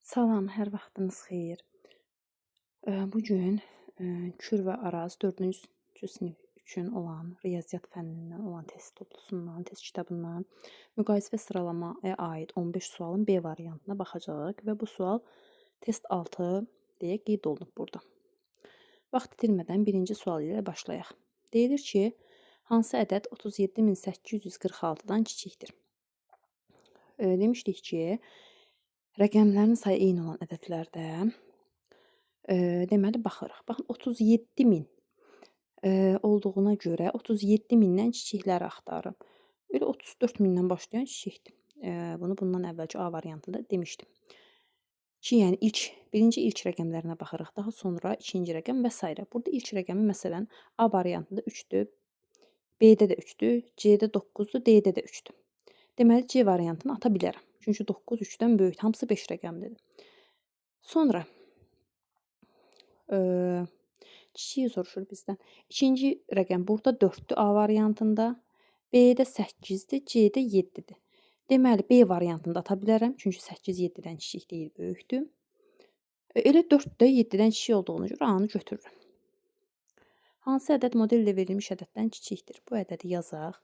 Salam, hər vaxtınız xeyir. Bu gün Kür və Araz 4-cü sinif üçün olan riyaziyyat fənnindən olan test toplusundan, test kitabından müqayisə və sıralamaya aid 15 sualın B variantına baxacağıq və bu sual test 6 deyə qeyd olunub burada. Vaxt itirmədən birinci sual ilə başlayaq. Deyilir ki, hansı ədəd 37.846-dan kiçikdir? Demişdik ki, rəqəmlərin sayı eyni olan ədədlərdə deməli baxırıq. Baxın, 37.000 olduğuna görə 37.000-dən kiçikləri axtarıram. Elə 34.000-dən başlayan kiçikdir. Bunu bundan əvvəlki A variantında demişdim. Ki, yəni birinci ilk rəqəmlərinə baxırıq, daha sonra ikinci rəqəm və s. Burada ilk rəqəmi məsələn A variantında 3-dür, B-də də 3-dür, C-də 9-dur, D-də də 3-dür. Deməli C variantını ata bilərəm. Çünki 9 3-dən böyükdür, hamısı 5 rəqəmlidir. Sonra kiçiyi soruşur bizdən. İkinci rəqəm burada 4-dür A variantında, B-də 8-dir, C-də 7-dir. Deməli, B variantını da ata bilərəm. Çünki 8 7-dən kiçik deyil, böyükdür. Elə 4 də 7-dən kiçik olduğuna görə A-nı götürürəm. Hansı ədəd modellə verilmiş ədəddən kiçikdir? Bu ədədi yazaq.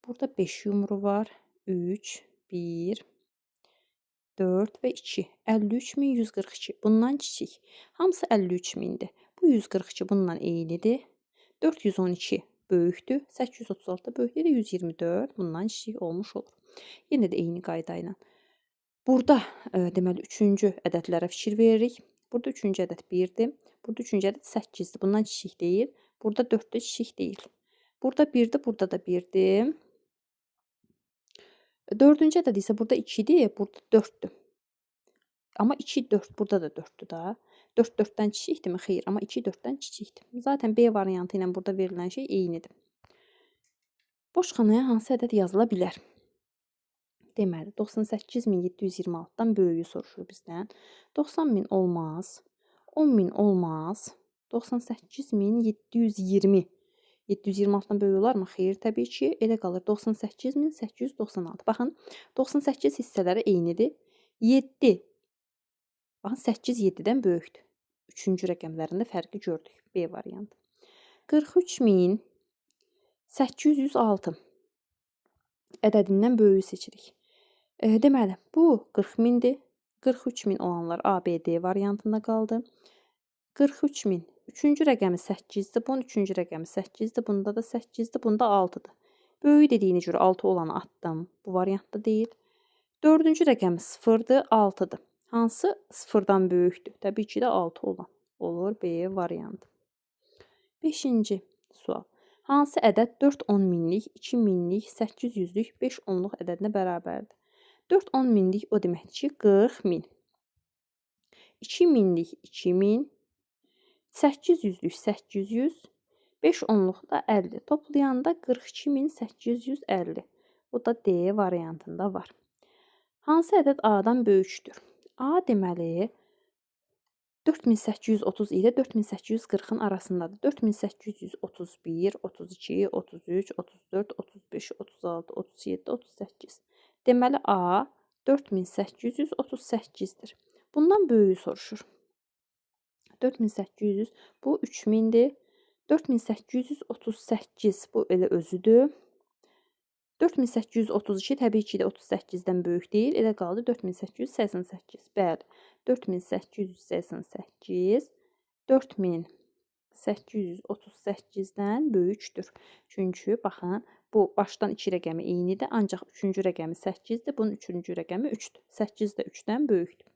Burada 5 yumru var. 3, 1, 4 və 2. 53.142. Bundan kiçik. Hamısı 53.000-dir. Bu 142 bununla eynidir. 412 böyükdür. 836 böyükdür. 124 bundan kiçik olmuş olur. Yenə də eyni qayda ilə. Burada deməli üçüncü ədədlərə fikir veririk. Burada üçüncü ədəd 1-dir. Burada üçüncü ədəd 8-dir. Bundan kiçik deyil. Burada 4-dür, kiçik deyil. Burada 1-dir, burada da 1-dir. Dördüncü ədəd isə burada 2-dir, burada 4-dür. Amma 2, 4, burada da 4-dür da. 4, 4-dən kiçikdirmi? Xeyr, amma 2, 4-dən kiçikdir. Zaten B variantı ilə burada verilən şey eynidir. Boş xanaya hansı ədəd yazıla bilər? Deməli, 98.726-dan böyüyü soruşur bizdən. 90.000 olmaz, 10.000 olmaz, 98.720. 726-dan böyük olarmı? Xeyr, təbii ki, elə qalır 98.896. Baxın, 98 hissələri eynidir. 7. Baxın, 8 7-dən böyükdür. Üçüncü rəqəmlərində fərqi gördük. B variantı. 43.806 ədədindən böyüyü seçirik. Deməli, bu 40.000-dir. 43.000 olanlar A, B, D variantında qaldı. 43.000. Üçüncü rəqəmi 8-dir. Bunun üçüncü rəqəmi 8-dir. Bunda da 8-dir. Bunda 6-dır. Böyük dediyinə görə 6 olanı atdım. Bu variantda deyil. Dördüncü rəqəmi 0-dır, 6-dır. Hansı 0-dan böyükdür? Təbii ki də 6 olan olur B variantı. Beşinci sual. Hansı ədəd 4 10 minlik, 2 minlik, 800-lük, 5 onluq ədədinə bərabərdir? 4 10 minlik o deməkdir ki, 40.000. 2 minlik 2.000, 800-lük 800, 5 onluq da 50. Toplayanda 42.850. Bu da D variantında var. Hansı ədəd A-dan böyükdür? A deməli 4830 ilə 4840-ın arasındadır. 4831, 32, 33, 34, 35, 36, 37, 38. Deməli A 4838-dir. Bundan böyüyü soruşur. 4800 bu 3000-dir. 4838 bu elə özüdür. 4832 təbii ki də 38-dən böyük deyil. Elə qaldı 4888. Bəli, 4888 4838-dən böyükdür. Çünki baxın, bu başdan 2 rəqəmi eynidir, ancaq üçüncü rəqəmi 8-dir, bunun üçüncü rəqəmi 3-dür. 8 də 3-dən böyükdür.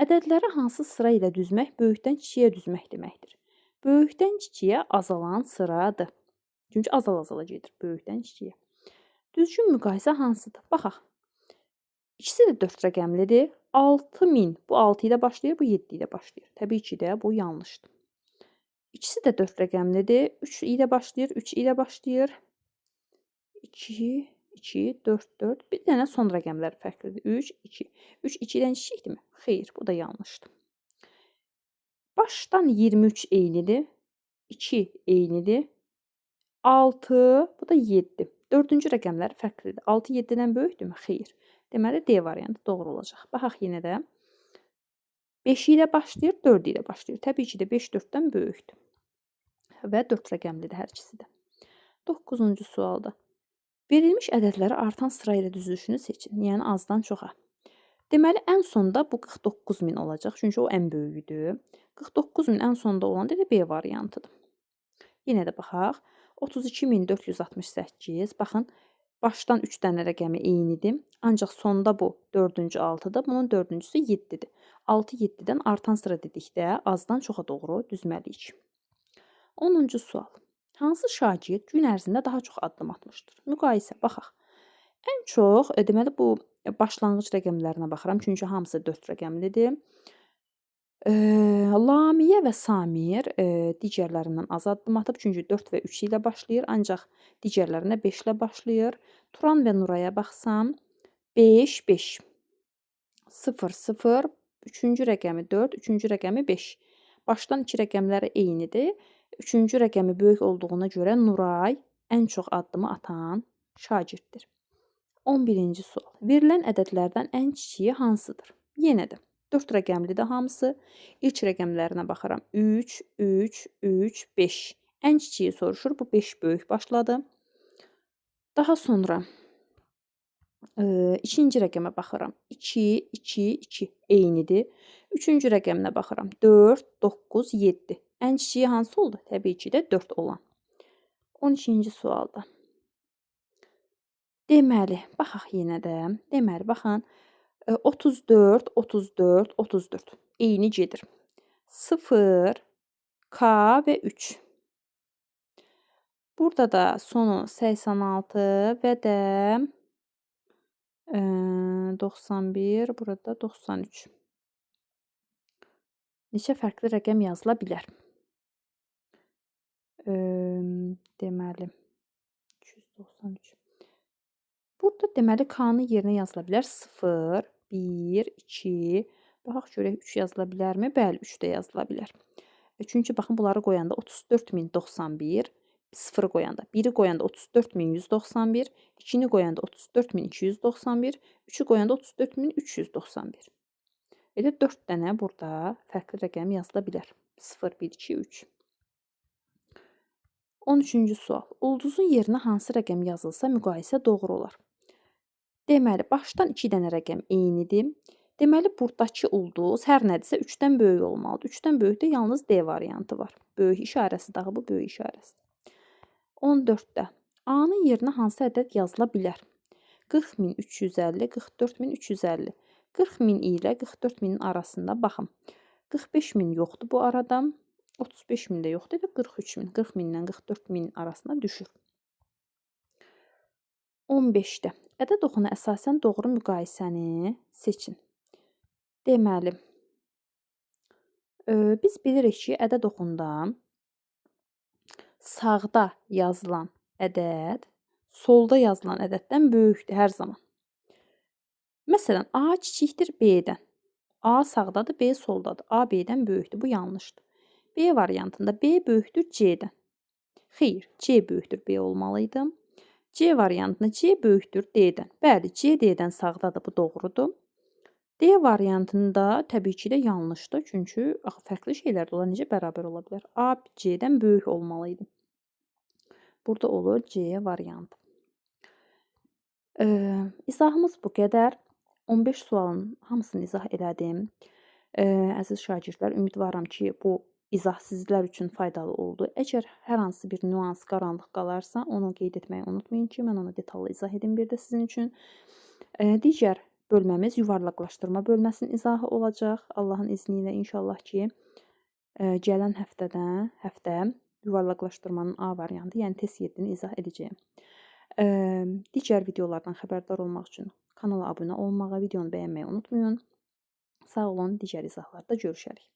Ədədləri hansı sıra ilə düzmək böyükdən kiçiyə düzmək deməkdir. Böyükdən kiçiyə azalan sıradır. Çünki azal-azala gedir böyükdən kiçiyə. Düzgün müqayisə hansıdır? Baxaq. İkisi də 4 rəqəmlidir. 6000. Bu 6 ilə başlayır, bu 7 ilə başlayır. Təbii ki də bu yanlışdır. İkisi də 4 rəqəmlidir. 3 ilə başlayır, 3 ilə başlayır. 2, 2, 4, 4. Bir dənə son rəqəmlər fərqlidir. 3, 2. 3, 2-dən kiçikdirmi? Xeyr, bu da yanlışdır. Başdan 23 eynidir. 2 eynidir. 6, bu da 7. Dördüncü rəqəmlər fərqlidir. 6 7-dən böyükdürmü? Xeyr. Deməli, D variantı doğru olacaq. Baxaq yenə də. 5 ilə başlayır, 4 ilə başlayır. Təbii ki də 5 4-dən böyükdür. Və 4 rəqəmlidir hər ikisi də. 9-cu sualda. Verilmiş ədədləri artan sıra ilə düzülüşünü seçin. Yəni azdan çoxa. Deməli, ən sonda bu 49.000 olacaq. Çünki o ən böyüyüdür. 49.000 ən sonda olan da B variantıdır. Yenə də baxaq. 32.468. Baxın, başdan 3 dənə rəqəmi eynidir. Ancaq sonda bu 4-cü 6-dır. Bunun 4-cüsü 7-dir. 6 7-dən artan sıra dedikdə azdan çoxa doğru düzməliyik. 10-cu sual. Hansı şagird gün ərzində daha çox addım atmışdır? Müqayisə, baxaq. Ən çox, deməli, bu başlanğıc rəqəmlərinə baxıram. Çünki hamısı 4 rəqəmlidir. Lamiyə və Samir digərlərindən az addım atıb. Çünki 4 və 3 ilə başlayır. Ancaq digərlərinə 5 ilə başlayır. Turan və Nuraya baxsam 5, 5, 0, 0, 3-cü rəqəmi 4, 3-cü rəqəmi 5. Başdan 2 rəqəmləri eynidir. 3-cü rəqəmi böyük olduğuna görə Nuray ən çox addımı atan şagirddir. 11-ci sual. Verilən ədədlərdən ən kiçiyi hansıdır? Yenə də 4 rəqəmlidir hamısı. İlk rəqəmlərinə baxıram. 3, 3, 3, 5. Ən kiçiyi soruşur. Bu 5 böyük başladı. Daha sonra ikinci rəqəmə baxıram. 2, 2, 2 eynidir. Üçüncü rəqəminə baxıram. 4, 9, 7. Ən kiçiyi hansı oldu? Təbii ki də 4 olan. 12-ci sualda. Deməli, baxaq yenə də. Deməli, baxın. 34, 34, 34. Eyni gedir. 0, K və 3. Burada da sonu 86 və də 91, burada 93. Neçə fərqli rəqəm yazıla bilər? Deməli, 293. Burada deməli K-nın yerinə yazıla bilər 0, 1, 2. Baxaq görək 3 yazıla bilərmi? Bəli, 3 də yazıla bilər. Çünki baxın bunları qoyanda 34.091, 0-ı qoyanda, 1-i qoyanda 34.191, 2-ni qoyanda 34.291, 3-ü qoyanda 34.391. Elə 4 dənə burada fərqli rəqəm yazıla bilər. 0, 1, 2, 3. 13-cü sual. Ulduzun yerinə hansı rəqəm yazılsa müqayisə doğru olar? Deməli, başdan 2 dənə rəqəm eynidir. Deməli, buradakı ulduz hər nədirsə 3-dən böyük olmalıdır. 3-dən böyükdə yalnız D variantı var. Böyük işarəsi daha bu böyük işarəsidir. 14-də A-nın yerinə hansı ədəd yazıla bilər? 40.350, 44.350. 40.000 ilə 44.000-in arasında baxın. 45.000 yoxdur bu arada. 35.000 də yoxdur, elə 43.000. 40.000-dən 44.000 arasına düşür. 15-də ədəd oxuna əsasən doğru müqayisəni seçin. Deməli, biz bilirik ki, ədəd oxunda sağda yazılan ədəd solda yazılan ədəddən böyükdür hər zaman. Məsələn, A kiçikdir B-dən. A sağdadır, B soldadır. A B-dən böyükdür. Bu yanlışdır. B variantında B böyükdür C-dən. Xeyr, C böyükdür B olmalıydı. C variantında C böyükdür D-dən. Bəli, C D-dən sağdadır. Bu doğrudur. D variantında təbii ki də yanlışdır. Çünki axı fərqli şeylər də olar, necə bərabər ola bilər? A C-dən böyük olmalıydı. Burada olur C variantı. İzahımız bu qədər. 15 sualın hamısını izah elədim. Əziz şagirdlər, ümidvaram ki, bu izah sizlər üçün faydalı oldu. Əgər hər hansı bir nüans qaranlıq qalarsa, onu qeyd etməyi unutmayın ki, mən onu detallı izah edim bir də sizin üçün. Digər bölməmiz yuvarlaqlaşdırma bölməsinin izahı olacaq. Allahın izni ilə inşallah ki, gələn həftə yuvarlaqlaşdırmanın A variantı, yəni test 7-ni izah edəcəyim. Digər videolardan xəbərdar olmaq üçün kanala abunə olmağı, videonu bəyənməyi unutmayın. Sağ olun, digər izahlarda görüşərik.